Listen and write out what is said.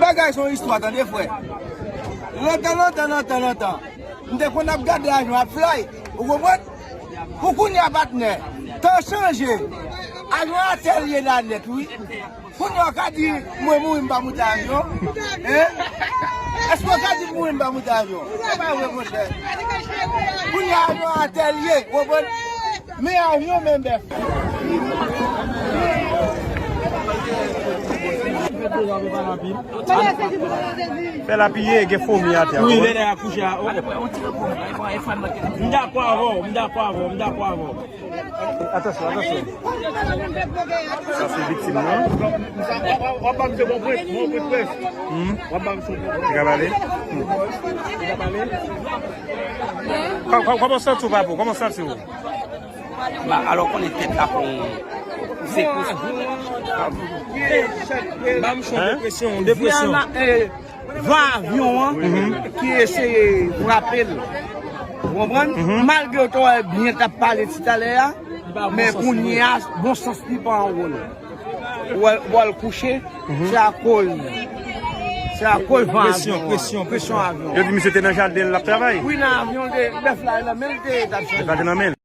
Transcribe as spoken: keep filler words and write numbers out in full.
Bagay se yon istwa, tande, frè. Lontan, lontan, lontan, lontan, m te konn ap gade avyon ap fly, ou konprann? Pou kounye a, patnè, tan chanje. Avyon atè l ye la nèt, wi. Kounye a, w ka di, mwen mouri, m pa moute avyon? Hein? Èske w ka di m mouri, m pa moute avyon? Se pa vre, monchè. Kounye a, avyon atè l ye, ou konprann? Men avyon, men bèf. Fè l apiye, gen fomi atè a. Wi, lè lè a kouche a. M dakò avè w, m dakò avè w, m dakò avè w. Atansyon, atansyon. Sa se viktim nan. W ap ba misye bon prens, bon prens, prens. Hmm. W ap ba misye bon prens. Li ka pale? Hmm. Li ka pale? Kò-, kò-, kòman w santi w, papa? Kòman w santi w? Ba, alò konnen tèt la fè yon sekous. Ba m yon depresyon, yon depresyon. Van avyon an ki eseye frape l. Ou konprann? Malgre w te wè byen t ap pale ti talè a, men kounye a, bon sans li pa an wòl. Ou wè, ou wè l kouche, se akoz, se akoz van avyon an. Presyon, presyon, presyon avyon. Yo di misye te nan jaden l ap travay? Wi, nan avyon, l te, bèf la, nan men l te, t ap chanje. Bèf la te nan men l.